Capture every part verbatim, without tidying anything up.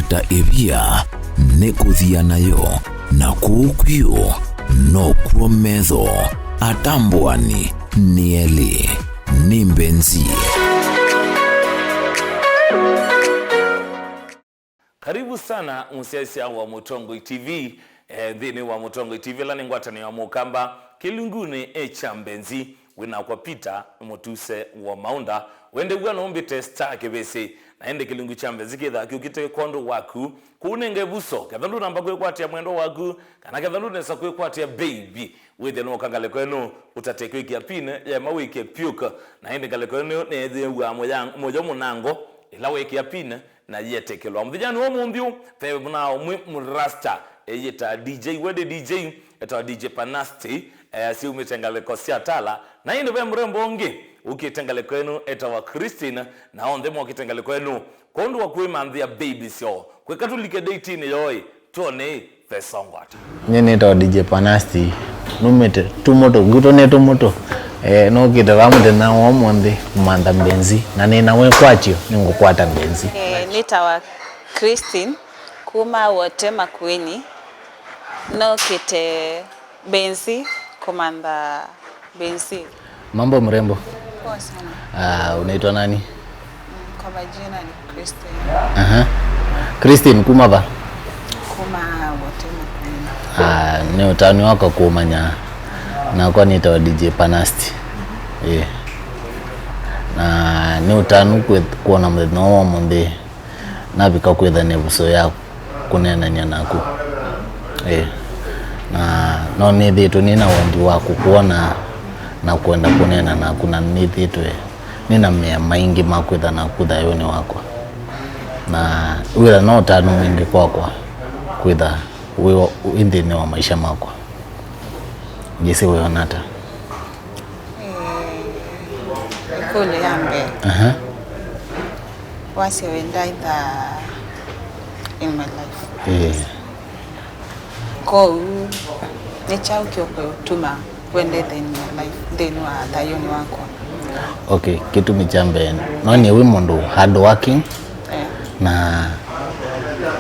Ta ĩvia nĩkũthia nayo, na kũu kwĩũ nokw'o metho. Atambũani nĩ elĩ, nĩ mbenzi. Karibu sana mũsyaĩĩsya wa Mũtongoi T V. Eh, nthĩnĩ wa Mũtongoi T V, ĩla nĩ ngwatanĩo ya Mũkamba, kĩlungunĩ, eh, kya mbenzi. Wĩ nakwa Peter Mũtuse wa Maũnda. Wendew'a no mbĩte Star Kĩvĩsĩ, na ĩndĩ kĩlungu kya mbenzi kĩthaa kĩũkĩte kwondũ waku. Kũu nenge vuso, ketha ndũnamba kwĩkwatĩa mwendwa waku, kana ketha ndũnesa kwĩkwatĩa baby, wĩthĩe nũka ngalĩko ĩno, ũtate kwĩkĩa pin, yema wĩkĩe piũka, na ĩndĩ ngalĩko ĩno nĩyĩthĩawa mũya-, mũyo mũnango, ĩla wĩkĩa pin, na yĩetĩkĩlwa. Mũthenyanĩ wa ũmũnthĩ ũũ, ve na ũmwe mũrasta eyĩtaa D J, we ndĩ D J, etawa D J Panasti, eh, syumĩte ngalĩko sya Tala. Na ĩndĩ ve mũrembo ũngĩ ũkĩte ngalĩko ĩno, etawa Christine, na onthe mokĩte ngalĩko ĩno kwondũ wa kwĩmanthĩa baby syoo. Kwĩka tũlike date-inĩ yoo ĩ, twone ĩ, vesongwata. Nyie nĩtawa D J Panasti, numĩte Tũmũtũ, ngwitũ nĩ Tũmũtũ. Eh, nũkĩte vaa mũthenya wa ũmũnthĩ kũmantha mbenzi, na nĩna wĩkwatyo nĩngũkwata mbenzi. Eh, nĩtawa Christine, kuma Wote Makueni, nũkĩte mbenzi, kũmantha mbenzi. Mambo mrembo. Poa sana. Ah, unaitwa nani? Mm, kwa majina ni Christine. Aha. Christine, kuma va? Kuma Wote Makueni. Ah, nĩ ũtanu wakwa kũmanya. Nakwa nĩtawa D J Panasti. Eh. Na nĩ ũtanu kwĩ-, kwona mũthenya wa ũmũnthĩ navika kwĩtha na ĩvuso ya kũneenany'a naku. Ĩĩ. Na no nĩthĩĩtwe nĩ na wendi wa kũkwona na kwenda kũneena naku, na nĩthĩĩtwe nĩ na mea maingĩ ma kwĩtha naku thayũnĩ wakwa. Na wĩtha no ũtanu mwingĩ kwakwa kwĩtha wĩ, wĩ nthĩnĩ wa maisha makwa. Ndyĩsĩ wĩona ata? Eh, ĩkũlyo ya mbee. Aha. Wasya wenda either in my life. Eh. Kwoou, nĩ kyaũ kĩũkũtuma wenda either in my life, nthĩnĩ wa thayũnĩ wakwa? Okay, kĩtumi kya mbee, no nyie wĩ mũndũ hard working, eh, na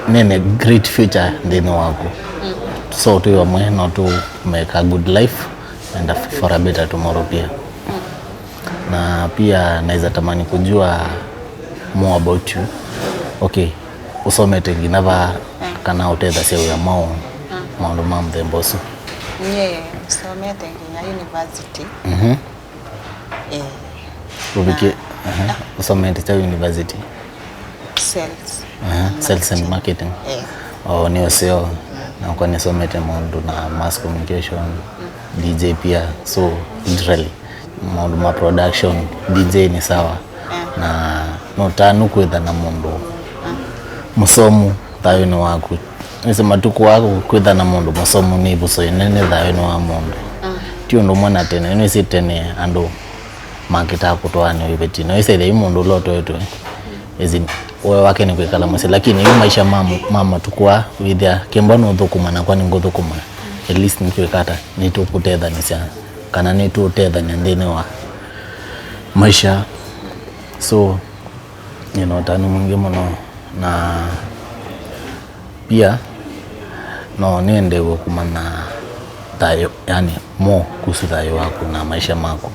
nĩna great future nthĩnĩ waku. Mm. So twĩ vamwe no tũ make a good life and a, for a better tomorrow pia. Mm. Na pia naweza tamani kujua more about you. Okay, ũsomete nginya va, mm, kana ũtethasya wĩa mwaũ, mm, maũndũ ma mũthemba ũsu? Nyie somete nginya university. Mhm. Eh, ũvikie, na, aha, ah, ũsomete kya university? Sales, aha, and sales and marketing. Marketing. Eh. Oh, nĩ ũseo. Mm. Nakwa nĩsomete maũndũ na mass communication, mm, D J pia. So, literally, maũndũ ma production, D J nĩ sawa. Eh. Na no tanu kwĩtha na mũndũ, mm, mũsomu thayũnĩ waku. Nĩsĩ matukũ aa kwĩtha na mũndũ mũsomu nĩ ĩvuso ĩnene thayũnĩ wa mũndũ. Mm. Ti ũndũ ũmwe na tene. Nĩsĩ tene andũ makĩtaa kũtwaanĩwa iveti. Na wĩsĩ yu mũndũ ũla ũtoetwe, as in, ũeo wake nĩ kwĩkala mũsyĩ. Lakini yu maisha ma, ma matukũ aa, wĩthĩa kĩmba nũthũkũma nakwa nĩngũthũkũma. At least nĩtwĩka ata, nĩtũkũtethanĩsya, kana nĩtũũtethany'a nthĩnĩ wa maisha. So, nĩna ũtanu mwingĩ mũno, na pia no nĩendeew'e kũmanya thayũ, yani, more kuhusu thayũ waku na maisha maku.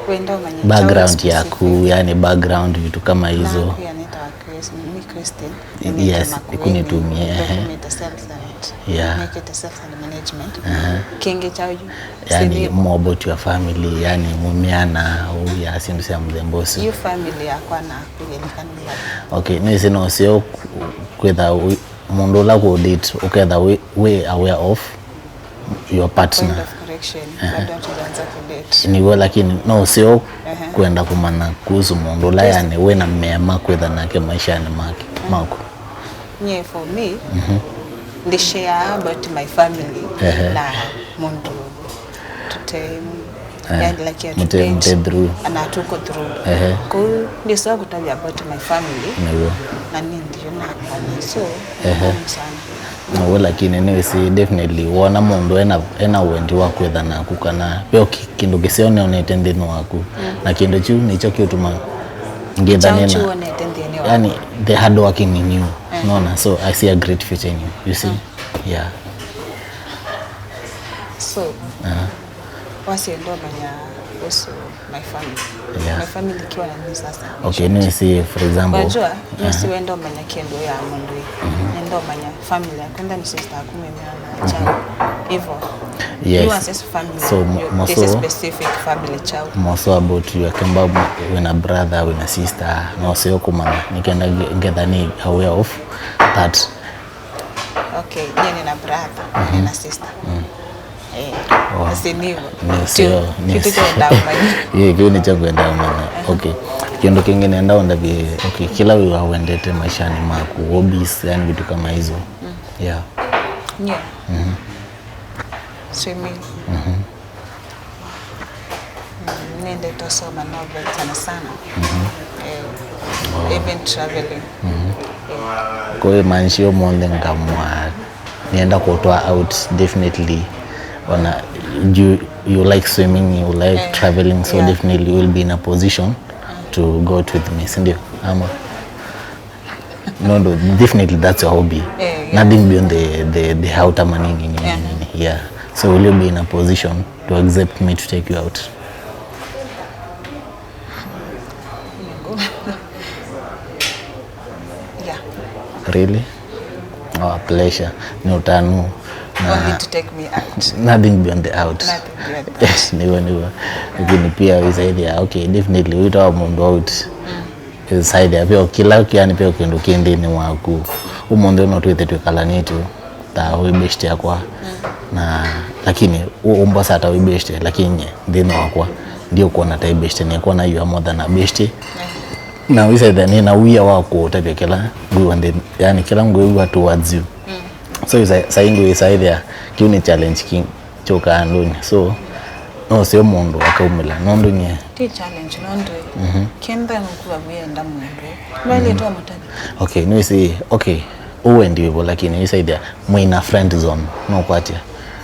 Wenda ũmanye background yaku, yani, background, vitu kama hizo. Naku, yani, ta Chris-, mi Christine, yes, nĩnĩtuma kũnĩtumie, ehe. Nĩkĩte sales and, yeah, nĩkĩte sales and management. Aha. Kĩngĩ kya ũyu, yani, more about your family, yani, mumĩana, ũya, syĩndũ sya mũthemba ũsu. Yu family yakwa naku yĩlikana. Okay, nĩsĩ no seo kwĩtha wĩ, mũndũ ũla kũ date ũketha wĩ, wĩ aware of your partner. Point of correction, aha, bado hatujaanza ku date. Nĩw'o, lakini no seo, aha, kwenda kũmanya kuhusu mũndũ ũla, just, yani, wĩ na mea ma kwĩtha nake maishanĩ make, mm, maku. Nyie for me, mhm, ndi share about my family, ehe, na mũndũ tũte, eh, yani, like, mũte, mũte through. Ana tuko through. Ehe. Kũu ndĩswa kũtavya about my family. Nĩw'o. Na nĩ ndio na, so, ehe, muhimu sana. Nĩw'o, lakini nĩwĩsĩ definitely wona mũndũ ena, ena wendi wa kwĩtha naku kana ve o ki-, kĩndũ kĩseo nĩonete nthĩnĩ waku. Mm. Na kĩndũ kĩu nĩkyo kĩũtuma ngĩtha nĩna, yani, the hard working in you. Eh. Nona, so I see a great future in you, you see? Yeah. So, Uh-huh. Wasye ndomanya kuhusu my family. Yeah. My family ikiwa na nini sasa? Okay, nĩwĩsĩ, for example. Wajua, nĩwĩsĩ we ndomanya kĩndũ ya mũndũ. Nĩ ndomanya family yaku, enda nĩ sister yaku, mĩmeo na chao. Hivyo. Yes. You as a family, So, mo- you- this is moso- specific family chao. More so about you, akemba wĩna brother, wĩna sister, no seo kũmanya, nĩkenda nge- ngetha nĩ aware of that. Okay, nyie nina brother, nina sister. Eh, Wow. Asi nĩvo. Nĩseo, Kitu kĩenda manya. Ye, kĩu nĩkyo kwenda mwana. Okay. Kĩndũ kĩngĩ nenda ũndavye, okay, kĩla wĩ wawendete maishani maku, hobbies, yani vitu kama hizo. Yeah. Nyie. Swimming. Mm, nendete kusoma novel sana sana. Eh, even traveling. Kwa hiyo maanisha ũmũnthĩ ngamwa nĩenda kũtwa out definitely. Ona you, you like swimming, you like traveling, so definitely you will be in a position to go out with me, sindio? Ama no, no, definitely that's your hobby. Eh, yeah. Nothing beyond the, the, the outer manini, nini, nini, yeah. So will you be in a position to accept me to take you out? Yeah. Really? Oh, pleasure. Nĩ ũtanu. Only to take me out. Nothing beyond the out. Nothing beyond that. Nĩw'o, nĩw'o. Lakini pia wĩsaĩthĩa, okay, definitely wĩtawa mũndũ out. Wĩsaĩthĩa pia kĩla kĩani pia kĩndũ kĩ nthĩnĩ waku. Ũmũnthĩ ũno twĩthe twĩkalanĩtwe ta wĩ best yakwa. Na lakini ũmbosa ta wĩ best, lakini nye nthĩnĩ wakwa ndiũkuona ta wĩ best, nĩkuona you are more than a best. Na wĩsaĩthĩa nĩ na wia wa kũtavya kĩla ngwĩwa nthĩ, yani kĩla ngwĩwa towards you. So sai ngwĩsaĩthĩa kĩu nĩ challenge king. Kyũkaa andũnĩ. So no seo mũndũ akaumĩla nũndũ nyie. Ti challenge nũndũ kenda nũkuwa wĩenda mũndũ. Vailĩtwa mũtani. Okay, nĩwĩsĩ, okay, ũwendi wĩvo, lakini wĩsaĩthĩa mwĩna friend zone, no kwatya.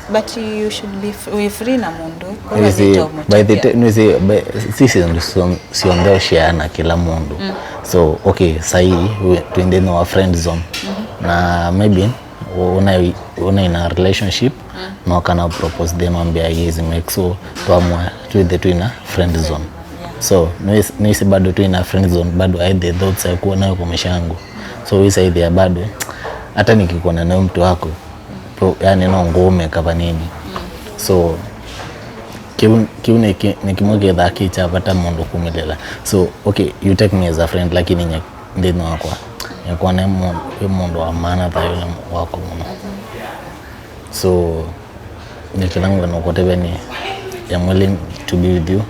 But you should be f- wĩ free na mũndũ. Nĩwĩsĩ, by the ti- nĩwĩsĩ, by- si syĩndũ syo- syonthe ũshare na kĩla mũndũ. So okay, sai twĩ nthĩnĩ wa friend zone, na maybe ũna ũna ina relationship, no kana propose, then wambia yes, make so twamwa twĩthe twĩna friend zone. So nĩwĩsĩ bado twĩna friend zone, bado aĩ the thoughts akuona yuko maisha yangu. So wĩsaĩthĩa bado hata nikikuona na mtu wako, pro- yani no ngũũme kavanini. So kĩu kĩu nĩ kĩ- nĩ kĩmwe kĩthaa kĩ kya vata mũndũ kumĩlĩla. So okay, you take me as a friend, lakini nye nthĩnĩ wakwa nĩkuona wĩ mũndũ wa maana thayũnĩ wakwa mũno. So nĩ kĩla ngwenda kũtavya nĩ, I'm willing to be with you,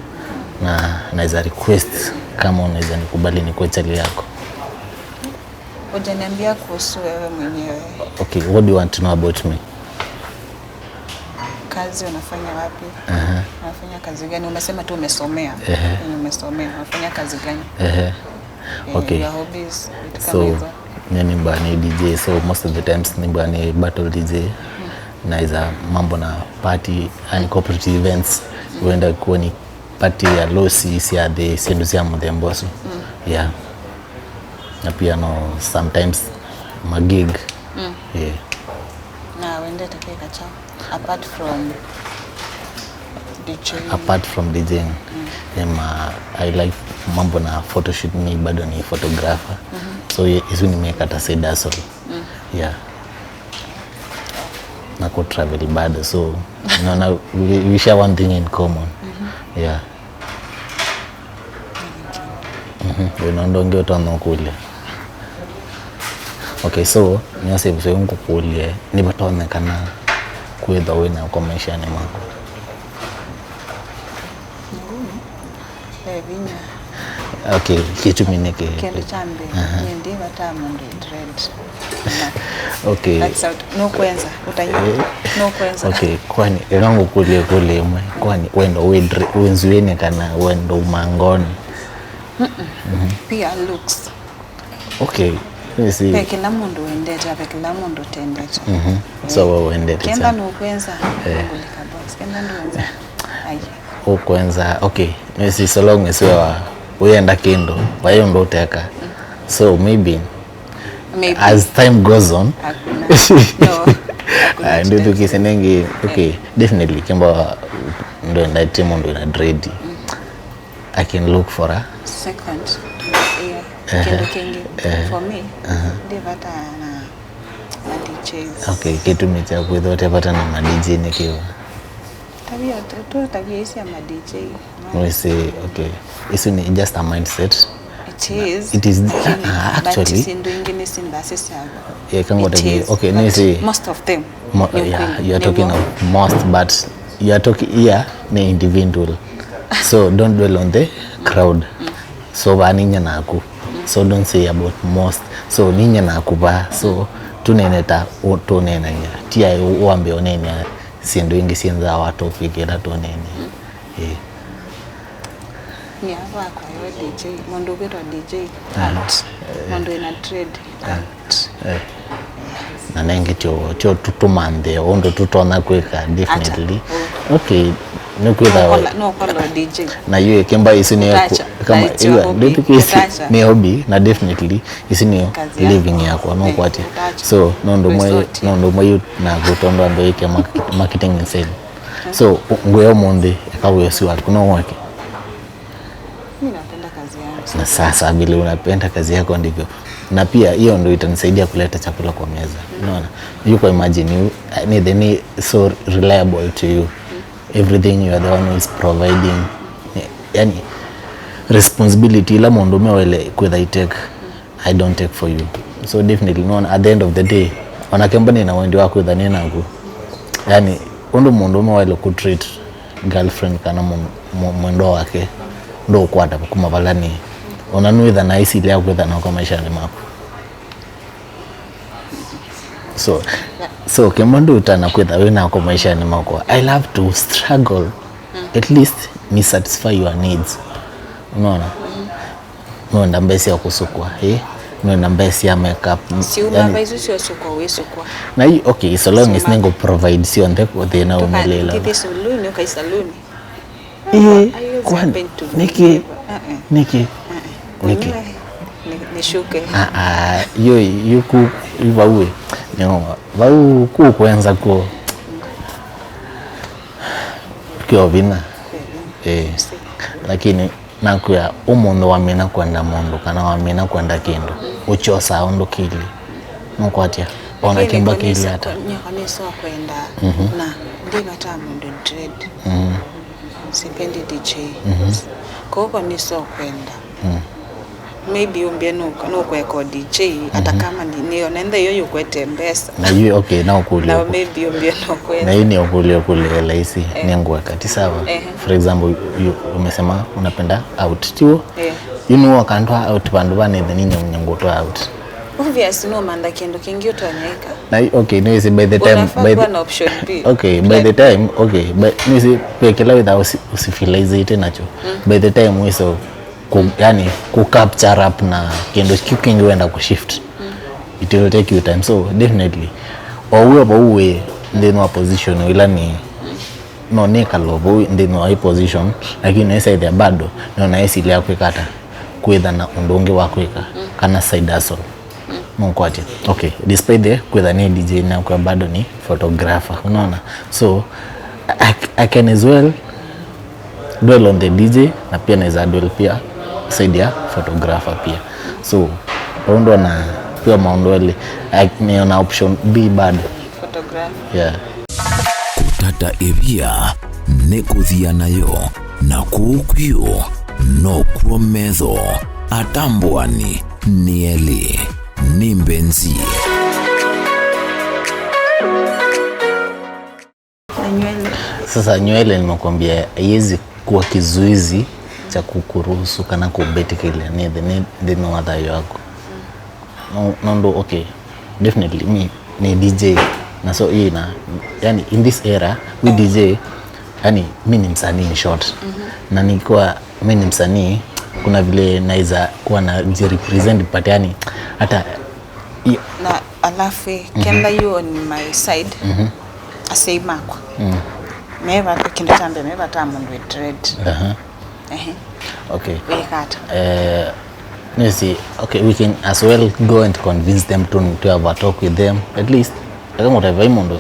na naweza request kama unaweza nikubali nikuwe chali yako. Hujaniambia kuhusu wewe mwenyewe. Okay, what do you want to know about me? Kazi unafanya wapi? Aha. Unafanya kazi gani? Umesema tu umesomea. Ehe. Yenye umesomea, unafanya kazi gani? Ehe. Eh, Okay. Your hobbies, vitu kama So hizo. nye nĩmbaa nĩ D J, so most of the times nĩmbaa nĩ battle D J. Naweza mambo na party and corporate events, huenda kuwa ni party ya losi, syathi, syĩndũ sya mũthemba ũsu. Yeah. Na pia no sometimes magig. Yeah. Na wendete kwĩka kyaũ apart from DJing? Apart from DJing, em, uh, I like mambo na photoshoot, mi bado ni photographer. So ye- isu nimeka ta side hustle. Yeah. Na ku travel bado, so naona we, we share one thing in common. Yeah. Mhm. Wĩna ũndũ ũngĩ ũtonya ũkũlya? Okay, so nĩwasĩvĩsya ngũkũlye, nĩvatonyekana kwĩthwa wĩna kwa maishanĩ maku? Ve vinya. Okay, kĩtumi nĩkĩ? Kĩndũ kya mbee, nyie ndi vata mũndũ dread. Okay. That's out. Nũkwenza, ũtanyia. Nũkwenza. Okay, kwani ĩno ngũkũlye kũlya ĩmwe, kwani wendo wĩ dre- wĩ nzuĩnĩ kana wendo umangoni? Pia looks. Okay, nĩsĩ. Ve kĩla mũndũ wendete, ve kĩla mũndũ ũtendete. So we wendete Kenda sana. Nũkwenza, Eh. ngũlika boss. Kenda ndũenza. Ai. Ũkwenza, okay, nĩsĩ, so long as we wa ũyenda kĩndũ, vai ũndũ ũteka. So maybe Maybe. As time goes on. Hakuna. No. Hakuna Ah, ndithukise nengi. Okay, definitely kemba ndo ndatie mundu ina dread. I can look for a Second. Yeah. Kindu kingi for me. Ndi vata na na D Js. Okay, kitumi kya kwithwa te vata na ma D J ni kiwa. Tabia tu, tabia isi ya ma D J. We say, okay, isu ni just a mindset. It is. It is, Lakini, ah, but actually. Sindu ingi ni sindasi syago. Yeah, kango It take is, okay, but no, say most of them. Mo- Ni yeah, ukweli. you are Ni talking ukweli. Of most, but you are talking here ni individual. So don't dwell on the crowd. So va ninye naku. So don't say about most. So ninye naku va. So tunene ta u- tunenanya. Tia wambe onenya sindu ingi sinza wa topic ila tunene. Eh. Ni ava kwa yo D J, mundu kwitwa D J art, mundu ina trade art. Eh. Na nengi tyo tyo tutumanthe undu tutonya kwika definitely. Okay, ni kwitha Nokola nokola D J. Na yu ikemba isu ni Utacha. Kama That's your iwa hobby. Ndithu kisi Utacha. Ni hobby na definitely isu ni Kazi yako. Living yako no Eh, kwati. Utacha. So no ndo mwe Resort. No ndo mwe na gutondo ando ike market- marketing and sale. So ngwe omunthi eka wesi waku no wake. Mimi napenda kazi yangu. Na sasa vile unapenda kazi yako ndivyo, na pia hiyo ndo itanisaidia kuleta chakula kwa meza. Unaona, you can imagine you ni the ni so reliable to you, everything you are the one who is providing. Yani responsibility ila mũndũme waile kwitha I take, I don't take for you. So definitely no, at the end of the day, ona kemba nina wendi wa kwitha ninaku, yani ũndũ mũndũme waile ku treat girlfriend kana mũ- mũ- mwendwa wake ndũkwata kuma vala nĩ ona nwĩtha na isi ilea kwĩtha nako maishanĩ maku. So so kĩmwe ndũtana kwĩtha wĩ nako maishanĩ makwa, I love to struggle at least ni satisfy your needs. Unaona? Nũenda mbesa ya kũsukwa, eh? Nũenda mbesa ya makeup. Siuma yani, vaisu sio sukwa wĩsukwa. Na hii okay, so long as ningo provide sionthe thĩna umelila. Ndithi saluni, ukai saluni. Eh, kwani niki niki niki Nishuke. Ah ah, yo yuku ivaue. No, vau ku kwenza ko kio vina. Eh, lakini nakwĩa ũmũnthĩ wamina kwenda mũndũ kana wamina kwenda kĩndũ, ũkyosaa ũndũ kĩlĩ. Nũkwatya ona kĩmba kĩlĩ ata. Nyakwa nĩsoo kwenda na ndi vata mũndũ dread. Sipendi D J. Koko nĩsoo kwenda. Maybe ũmbie nũkweka D J hata kama ni- nĩona nthe iyo yukwete mbesa. Na yu okay, na ũkũlyo. Na maybe ũmbie nũkwenda. Na hii ni ũkũlyo kũlyo rahisi ni ngweka ti sawa. For example, you umesema unapenda out tiwo. You know wakantwa out vandu vanethe ni nyamnyangutwa out. Obvious no manda kindu kingi utonyeka. Na okay, no isi by the time Unafaa by kuwa the, na option B. Okay, by the time okay, but no isi pekela without usi- usifilaizite nacho. By the time wiso ku, yani ku capture up na kindu kiu kingi wenda ku shift, it will take you time. So definitely owe vau wi nthĩnĩ wa position ila ni no nikalo vau nthĩnĩ wa hii position, lakini naisaidia bado no naisilia kwĩka ata kwĩtha na ũndũ ũngĩ wa kwĩka kana side hustle. Nũkwatya okay, despite the kwĩtha ni D J nakwa bado ni photographer, unaona? So I, I can as well dwell on the D J na pia naweza dwell pia side ya photographer pia. So ũndũ na pia maũndũ elĩ, I- nĩona option B bado. Photographer. Yeah. Kũtata ĩvia nĩ kũthia nayo, na kũu kwio no kuo metho. Atambũani nĩ elĩ nĩ mbenzi. Na nywele. Sasa nywele nimekwambia haiwezi kuwa kizuizi cha kukuruhusu kana kubetikilia nĩthĩ nĩ nthĩnĩ wa thayũ waku. No- nũndũ okay, definitely mi ni D J na so hii na yani in this era we D J yani mi ni msanii in short. Na nikiwa mi ni msanii, kuna vile naweza kuwa na jirepresent but yani hata i- Na alafu kenda you on my side, asei makwa mevata kindu kya mbee mevata mundu wi dread. Aha. Ehe. Okay. Wikata. Eh, Nĩsĩ, okay, we can as well go and convince them to, to have a talk with them. At least, eka ngũtavai mũndũ,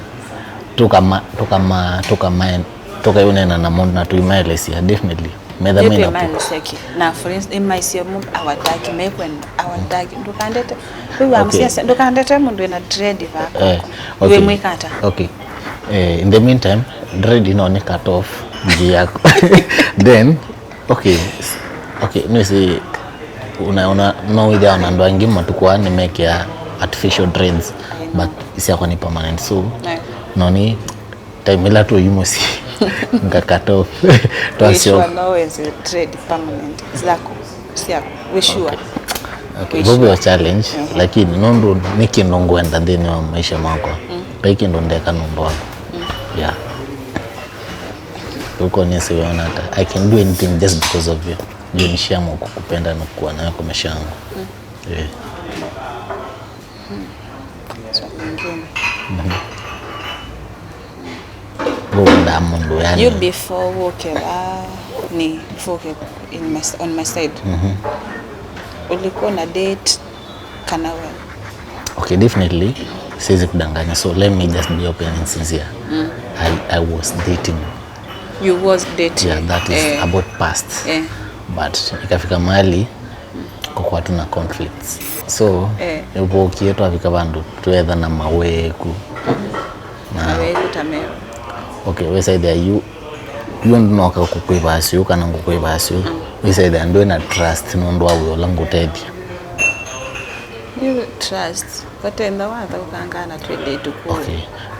tũkama, tũkama, tũkama, tũkayũneena na mũndũ na tũimaelesya, definitely. Metha mena. Ĩtwĩmaelesya kĩ? Na for instance, ĩmaisye mũndũ awataki, mekwenda awataki. Ndũkandete, wĩw'a mũsiasya, ndũkandete mũndũ ena dread vako. Eh, okay. Wĩmwĩka ata? Okay. Eh, in the meantime, dread ino ni cut off njia yako. Then, okay, okay, nĩsĩ, una, una, no wĩthĩa ona andũ angĩ matukũ aa nĩmekĩa artificial dreads, but syakwa nĩ permanent. So, no ni time ĩla tũi mũsyĩ, nga cut off. Twasyoka. Wĩ sure no wĩsĩ dread permanent zako, syaku? Wĩ sure? Okay. Okay, vau ve challenge, lakini nũndũ nĩ kĩndũ ngwenda nthĩnĩ wa maisha makwa. Vai kĩndũ ndeka nũndũ waku. Yeah. Uko nĩsĩ wĩona ata, I can do anything just because of you. Juu nishaamua kukupenda na kuwa nawe kwa maisha yangu. Yeah. Swali lingine. Wewe nda mũndũ yani. You before woke, ah, ni before woke in my, on my side. Ulikuwa na date kana wewe? Okay, definitely. Siwezi kudanganya. So let me just be open and sincere. I, I was dating. You was dating. Yeah, that is about past. But ikafika mahali kũkwa tu na conflicts. So, eh, nĩvokie twavika vandũ twethana maweku. Na maweku ta meo. Okay, wĩsaithĩa yu, yu ndũnoka kũkwĩva asyo kana ngũkwĩva asyo. Wĩsaithĩa ndwĩ na trust nũndũ wa wĩa ũla ngũtethya. You trust. Vate ntha wathaũkanga na twĩndĩ tũkũ. Okay.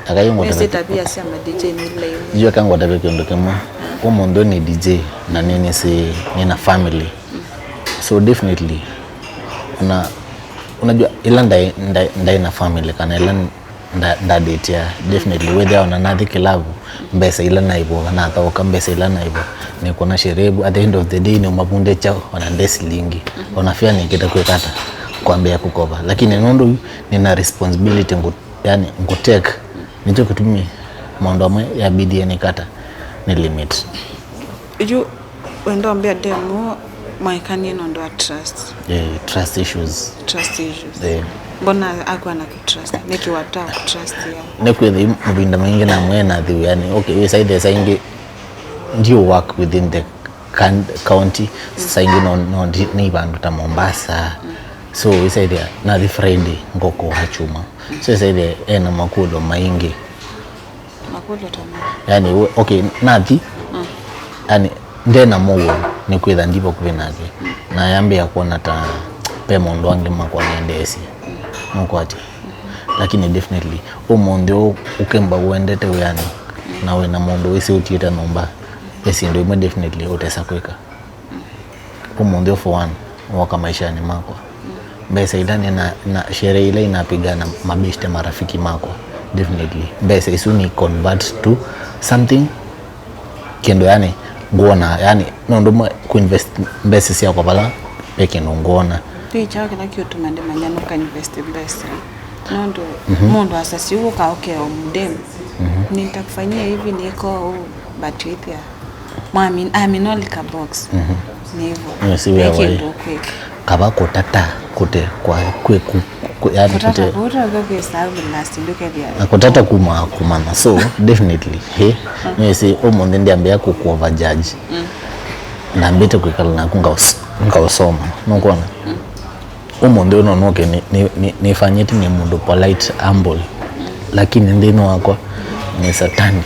Aka yu ngũtavya. Nĩsĩ tabia sya ma D J nĩ lame. Yu aka ngũtavya kĩndũ kĩmwe. Ũmũnthĩ nĩ D J na nĩ, nĩsĩ nĩna family. So definitely, una, unajua, ila ndaĩ, ndaĩ, ndaĩ na family kana ila nda, ndadatia, definitely wĩthĩa ona nathi kilavu, mbesa ila naivwa, nathaũka mbesa ila naivwa, nĩkũna sherebu, at the end of the day nĩũmavundĩkya ona nde silingi. Ona fare nĩkĩte kwĩka ata, kwambĩa kũkova. Lakini nũndũ yu nĩna responsibility ngũ, yani ngũtake, nĩkyo kĩtumi maũndũ amwe yabidie nĩkata nĩ limit. Yu wenda ũmbĩa demu mwaĩkanie nũndũ wa trust. Eh, trust issues. Trust issues. Eh. Mbona akuwa na kutrust? Nĩkĩ wata kutrust ya? Nĩkwĩthĩ mavinda maingĩ na mwena thiu, yani, okay, wĩsaithĩa saa ingĩ ndiũ work within the can-, county, saa ingĩ no, no ndi, nĩ vandũ ta Mombasa. So wĩsaithĩa nathi Friday ngoko wa chuma. So wĩsaithĩa ena makũlyo maingĩ. Makũlyo ta ma. Yani, we, okay, nathi. Yani, ndena mũuo nĩ kwĩtha ndi vakuvĩ nake. Na yambĩa kwona ta ve maũndũ angĩ makwa nendeesye. Nũkwatya. Lakini definitely, ũmũnthĩ ũũ ũkemba ũendete wĩanĩ, na wĩna mũndũ wĩsĩ ũtiĩte nyũmba, ve syĩndũ imwe definitely ũtesa kwĩka. Ũmũnthĩ ũũ for one, woka maishanĩ makwa. Mbesa ila nĩna, na sherehe ila inapiga na mabeshte marafiki makwa, definitely. Mbesa isu ni convert to something, kĩndũ yani, ngwona, yani, nũndũ mwe kuinvest mbesa syakwa vala ve kĩndũ ngwona. Twĩ kyaũ kĩla kĩũtuma ndĩmanya nũka invest mbesa? Nũndũ mũndũ asasya ũu ũkaũkea ũmũdemu. Nitakufanyia hivi, nĩko ũu, but wĩthĩa Mwami, I mean, only ka box. Nĩvo. Nĩsĩ wĩa wai. Kava kũtata kũte kwa kwĩku, yani kũtata kũte. Kũtata kũu kwĩ savu last ndũkethĩa. Na kũtata kuma kumana. So, definitely, he, nĩsĩ ũmũnthĩ ndĩambĩa kũkuova judge. Nambĩte kwĩkala naku ngaũs-, ngaũsoma. Nũkwona? Ũmũnthĩ ũno nũke nĩ, nĩ, nĩ, nĩfanyĩte nĩ mũndũ polite, humble, lakini nthĩnĩ wakwa nĩ satani.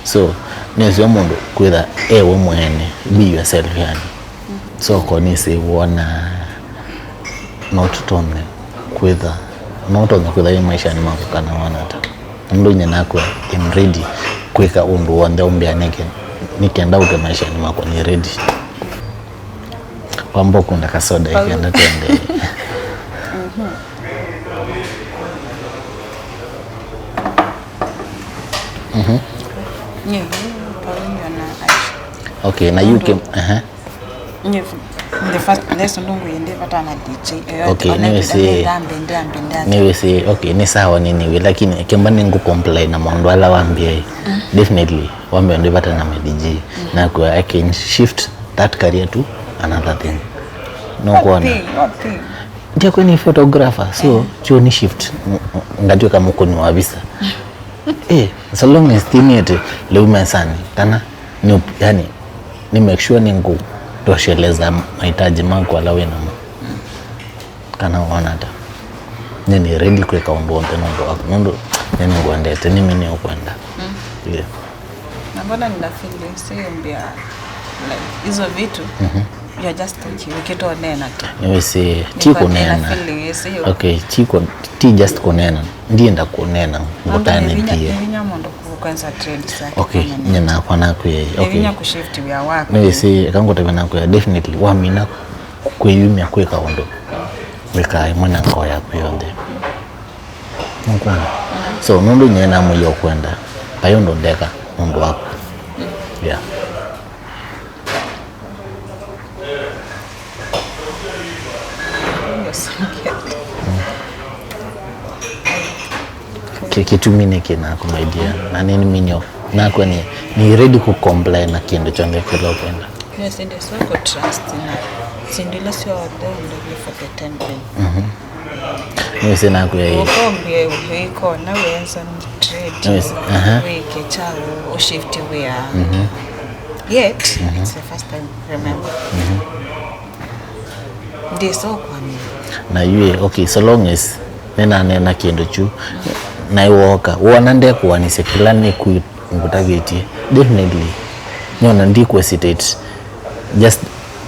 So, nĩsio mũndũ kwĩtha e we mwene, be yourself yani. So, ko nĩsĩ wona no tũtonye kwĩtha, no tũtonye kwĩtha ĩ maishanĩ maku kana wanata. Nũndũ nyie nakwa I'm ready kwĩka ũndũ w'onthe ũmbĩa nĩke, nĩkenda ũke maishanĩ makwa nĩ ready. Wamba ũkũnda kasoda ĩkenda tũendeee. Mhm. Nye, pau nyona aisha. Okay, na you came, aha. Nye, the first lesson ndũngũ yende vata na D J. Okay, nĩwĩsĩ, nĩwĩsĩ, okay, nĩ sawa nĩnĩwĩ, lakini kĩmba nĩngũ comply na maũndũ ala wambĩa. Definitely, wambĩa ndĩ vata na my D J. Na kwa I can shift that career to another thing. Nũkwona? What thing? What thing? Ndiakwe nĩ photographer, so, eh, kyo nĩ shift, n-, n-, ngatw'ĩka mũkũni wa visa. Eh, so long as thimĩte lĩu mesanĩ, kana nĩ up-, yani, nĩ make sure nĩngũtosheleza mahitaji maku ala wĩ namo. Kana wona ata? Nĩ, nĩ ready kwĩka ũndũ w'onthe nũndũ waku, nũndũ nĩ nĩngwendete, nĩmĩ nĩ ũkwenda. Mm. Yeah. Na mbona nina feelings, sio mbia, like, hizo vitu, mhm, you are just talking, ukitoa nena tu. Nĩwĩsĩ, ti kũneena. Niko na feeling, sio? Okay, ti kũ-, ti just kũneena. Ndienda kũneena, ngũtanĩthie. Nĩ vinya mũndũ kwanza trade sake. Okay, kama ni nyina kwa nakwĩa. Okay. Nĩ vinya kushift wĩa waku. Nĩwĩsĩ, kangũtavya nakwĩa, definitely, wamina kwĩyumya kwĩka ũndũ, wĩkaa ĩmwe na ngoo yaku yonthe. Nũkwona? So, nũndũ nyie namwĩie ũkwenda, vai ũndũ ndeka nũndũ waku. Yeah. Kĩ-, kĩtumi nĩ kĩ naku, my dear? Na nĩ mĩnyo naku, nĩ, nĩ ready ku comply na kĩndũ kyonthe kĩla ũkwenda. Nĩsĩ ndĩsoko trust na syĩndũ ila syonthe ndĩvi for the time being. Mhm. Nĩwĩsĩ naku ya ĩ. Ũkombie wĩkona wĩanza trade. Nĩwĩsĩ, aha. Wĩke kyaũ, ũshift wĩa. Mhm. Yet, mhm, it's the first time, remember. Mhm. Ndĩsa ũkwamina. Na yu ĩ, okay, so long as nĩnaneena kĩndũ kyu, na ĩwooka, wona ndekũanisya kĩla nĩkwĩ ngũtavĩtye, definitely, nyona ndiku hesitate, just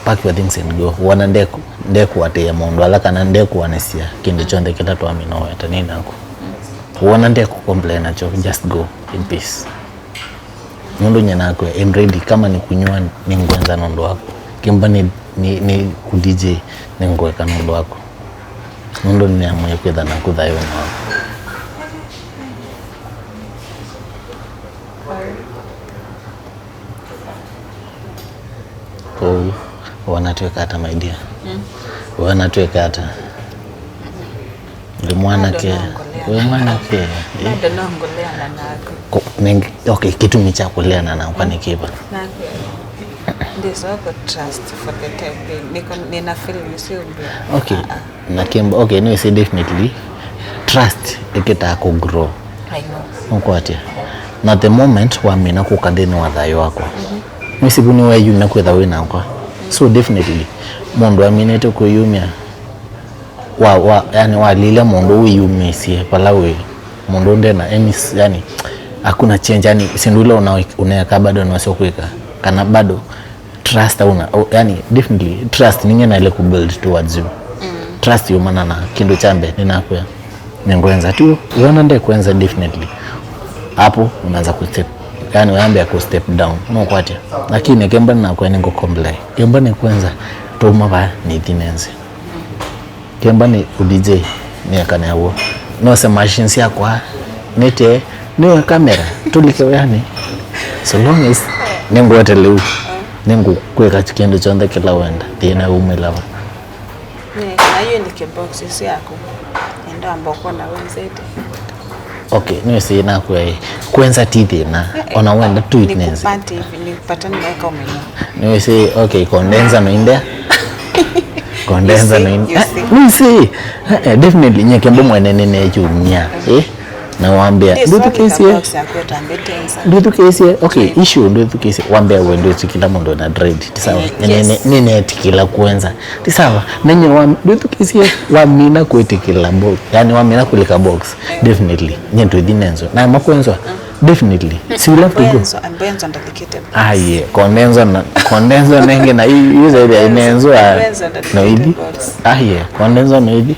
pack your things and go. Wona ndeku-, ndekũatĩĩa maũndũ ala kana ndekũanisya kĩndũ kyonthe kĩla twamina ũweta nĩ naku. Wona ndekũ complain nakyo, just go in peace. Nũndũ nyie nakwĩa, I'm ready. Kama ni kunywa, nĩngwenza nũndũ waku. Kĩmba ni, ni, ni ku D J, nĩngwĩka nũndũ waku. Nũndũ nĩnĩamũie kwĩtha naku thayũnĩ waku. Kwoou, wanatwĩka ata, my dear? Mm. Wanatwĩka ata? Ndĩ mwanake. Bado naongelea. Wĩ mwanake. Eh. Bado naongelea na naku. Ko-, neng-, okay, kĩtumi kya kũleana nakwa nĩ kĩva? Naku. Ndĩsoko trust for the time being. Niko, nina feeling sio mbia. Okay. Ah, ah. Na kĩmba, okay, no say definitely trust ĩkĩtaa kũ grow. I know. Ũkwatya. Na the moment wamina kũka nthĩnĩ wa thayũ wakwa. Mhm. Nĩsivu nĩweyumya kwĩtha wĩ nakwa. So definitely, mũndũ aminĩte kwĩyumya, wa, wa, yani, walile mũndũ wĩyumĩsye vala wĩ, mũndũ ndena any s-, yani, hakuna change, yani, syĩndũ ila una-, uneeka bado nĩwasyo kwĩka, kana bado trust una, o, yani, definitely, trust ningĩ naile ku build towards you. Mm. Trust yumana na kĩndũ kya mbee, nĩnakwĩa, nĩngwenza tu, wona ndekwenza, definitely, hapo unaanza ku step, yani, wambia ku step down, nũkwatya, lakini kemba nĩnakwĩa nĩngũ comply, kemba nĩkwenza, tuma vaa nĩthi nenze. Kemba nĩ ku D J, nĩekane w'o. Nose machine syakwa, nĩte, nĩwe kamera, tũlike wĩanĩ. So long as nĩngwete lĩu, nĩngũkwĩka kĩndũ kyonthe kĩla wenda, thĩna umĩla va. Eh, na hiyo nĩke box syaku. Enda amba ũkona wenzete. Okay, nĩwĩsĩ nakwĩa ĩ, kwenza ti thĩna, eh, eh, ona wenda tu nĩ inenze. Kupata hivi, nipata nimeweka umenyo. Nĩwĩsĩ, okay, kondenza no indea. Kondenza no indea. You see, you see. Eh, nĩwĩsĩ, eh, eh, definitely, nye kembo mwene nĩnekyumya, eh? Na wambĩa, ndĩthukĩsye. Ndĩthukĩsye, okay, issue, ndĩthukĩsye. Wambĩa we ndwĩtĩkĩla mũndũ na dread, ti sawa? Eh, nĩ, nĩ, yes. Nĩ, nĩnetikĩla kwenza. Ti sawa, nenye wa, ndwĩthukĩsye, wamina kwĩtĩkĩla box, yani wamina kũlika box, definitely, nye twĩthi nenzwa. Na makwenzwa, definitely. So you have to go. Ambwenzwa, ambwenzwa ndalikĩte box. Aye, kondenzwa na, kondenzwa nenge na yu, yu zaidi ya inenzwa, ambwenzwa ndalikĩte noithi box. Aye, kondenzwa noithi.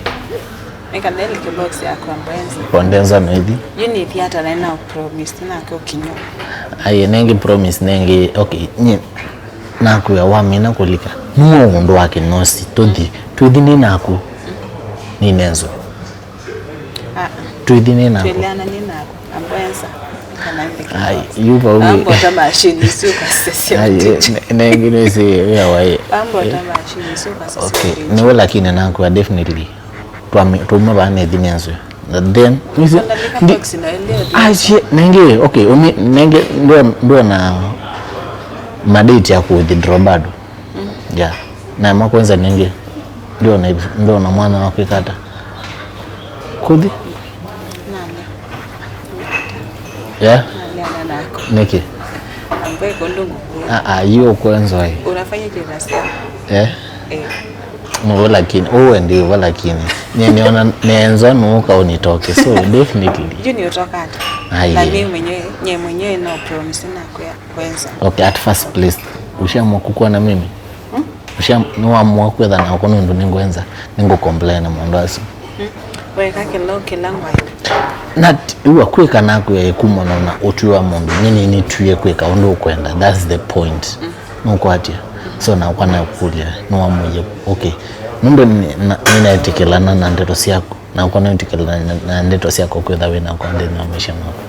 Nĩka nĩlike box yakwa ambwenzwa. Kondenzwa noithi. Yu nĩthi ata na ina promise, nake ũkinywa. Aye, nenge promise, nenge, okay, nye, nakwĩa wamina kũlika. Nũũ ũndũ wa kĩnosi, tũthi, twĩthi nĩ naku. Nĩ nenzo. Ah. Twĩthi nĩ naku. Twĩleana nĩ naku. Ambwenzwa. Ai, yu vau. Ambota machine isu kasesya. Ai, ne-, nengi nĩsĩ wĩa waĩ. Ambota machine isu kasesya. Okay, nĩwe lakini nakwĩa definitely. Twame-, twauma vaa nĩthi nenzwe. Na then, nĩsĩ, ndi-, ah, shit, nenge, okay, umi, nenge, ndua, ndua na madate ya ku withdraw bado. Mm. Yeah. Na makwenza nenge. Ndona, ndona mwana wa kwĩka ata? Kũthi? Nale. Yeah? Naleana nako. Nĩkĩ? Ambaye kondo ngũkwĩa. Ah, ah, yu ũkwenzwa ĩ. Unafanya jealousy. Eh? Eh. Nũvo lakini, uwe ndĩvo lakini. Nye niona nenzo nuka unitoke. So definitely. Yu ni utoka ata? Aye. Na mimi mwenyewe, nye mwenyewe no promise na kuya kwenza. Okay, at first place, ushaamua kukuwa na mimi? Hmm? Usha, nĩwamua kwĩtha nakwa nũndũ nĩngwenza, nĩngũcomplain na maũndũ asu. Hmm? Weka kĩla, kĩla ngwayo. Na ti, ua kwĩka naku ya ĩkumana na ũtwi wa mũndũ, nini nĩtwie kwĩka ũndũ ũkwenda, that's the point. Hmm. Nũkwatya? So nakwa nakũlya, nĩwamũie, okay. Nũndũ nĩ-, na-, nĩnaetĩkĩlana na ndeto syaku, nakwa naetĩkĩlana na, na ndeto syaku kwĩtha wĩ nakwa nthĩnĩ wa maisha maku.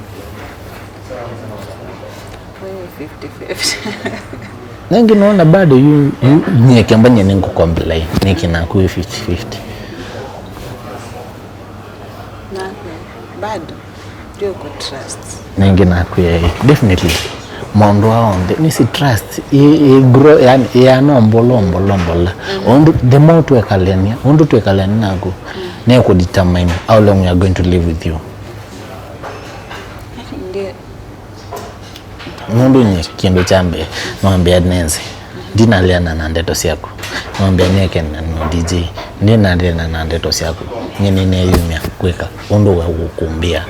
Wewe fifty fifty. Nĩngĩ nona bado yu, yu, nyie kĩamba nyie nĩngũcomplain, nĩkĩ naku ĩ fifty fifty. Nakwe, bado, ndio ku trust. Nĩngĩ naku ĩ, definitely. Maũndũ aa onthe, nĩsĩ trust, ĩ, ĩ grow, yani, ĩana mbola, mbola, mbola. Mm. Ũndũ, the more twekalania, ũndũ twekalania naku, mm, nĩkũ determine how long we are going to live with you. Ndio. Nũndũ nyie kĩndũ kya mbee, nĩwambĩa nenze. Ndinaleana na ndeto syaku. Nĩwambĩa nĩekene no D J. Ndinaleana na ndeto syaku. Nyie nĩneeyumya kwĩka ũndũ we ũkũmbĩa.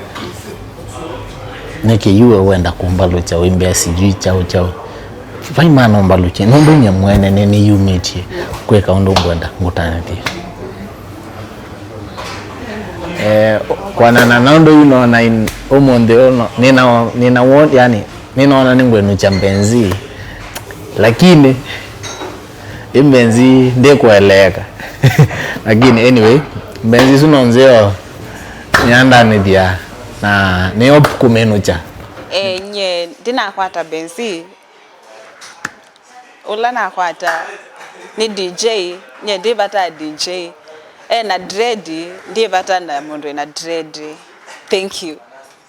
Nĩkĩ yu we wenda kũmbalũkya wĩmbĩa sijui chao chao? Vai mana ũmbalũkye. Nũndũ nyie mwene nĩnĩyumĩtye kwĩka ũndũ ngwenda ngũtanĩthye. Eh, kwanana na ũndũ yu nona in-, ũmũnthĩ ũno, nĩna, nĩna won-, yani, nĩnaona nĩngwenũkya mbenzi, lakini ĩ mbenzi ndĩkũeleeka. Lakini anyway, mbenzi isu no nzeo nĩandanĩthya na nĩ hope kũmĩnũkya. Eh, nye ndinakwata mbenzi. Ũla nakwata nĩ D J, nye ndĩ vata D J. E na dread, ndĩ vata na mũndũ ena dread. Thank you.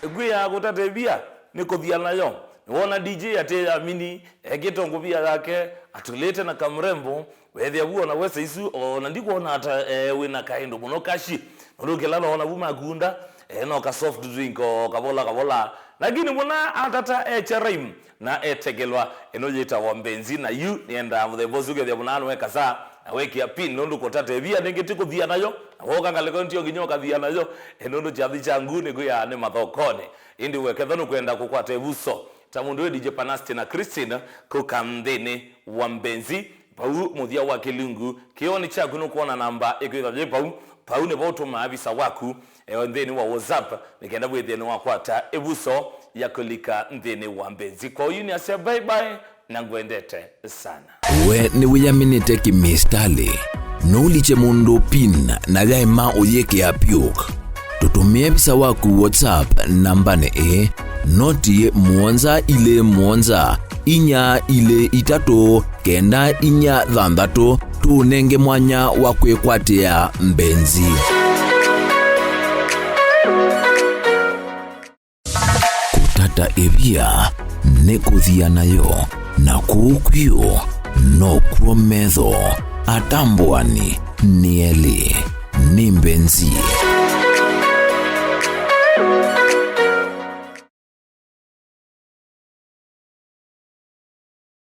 Ĩkwĩa kũtatĩvia nĩ kũthia nayo. Nĩwona D J atĩ amini, ekĩte ngũvia yake, atũlĩte na kamrembo, wethĩa vu ona wesa isu, ona ndikwona ata, eh, wĩna kaĩndũ mũno kashi. Nũndũ kĩla noona vu makunda, eh, no ka soft drink o kavola kavola. Lakini mũna atata echa rhyme, na etekelwa ĩno yĩtawa mbenzi, na yu nĩendaa mũthemba ũsu ũkethĩa mũnaa nĩwekasa, na wekĩa pin, nũndũ kũtatevia nĩngĩ ti kũthia nayo, na woka ngalĩko ntio nginya ũkathia nayo, e, nũndũ kyathi kya nguu nĩkwĩaa nĩ mathokonĩ. Ĩndĩ wekethwa nũkwenda kũkwata ĩvuso, ta mũndũ wĩ D J Panasti na Christine, kũka nthĩnĩ wa mbenzi, vau mũthya wa kĩlungu, kĩoonĩ kyaku nũkwona namba ĩkwĩtha yĩ vau, vau nĩvo ũtũmaa visa waku, e, nthĩnĩ wa WhatsApp, nĩ kenda wĩthĩe nĩwakwata ĩvuso ya kũlika nthĩnĩ wa mbenzi. Kwa ũyu nĩasya bye bye na ngwendete sana. We nĩwĩyaminĩte kĩmĩsitalĩ? Nũlikye mũndũ pin na yaĩma ũyĩkĩa puk. Tũtũmĩe visa waku WhatsApp nambanĩ ĩĩ, noti mũonza ilĩ mũonza, inya ilĩ itatũ, kenda inya thanthatũ, tũũnenge mwanya wa kwĩkwatĩa mbenzi. Kũtata ĩvia nĩ kũthia nayo, na kũu kwio nokw'o metho atambũani nĩ elĩ. Nĩ mbenzi.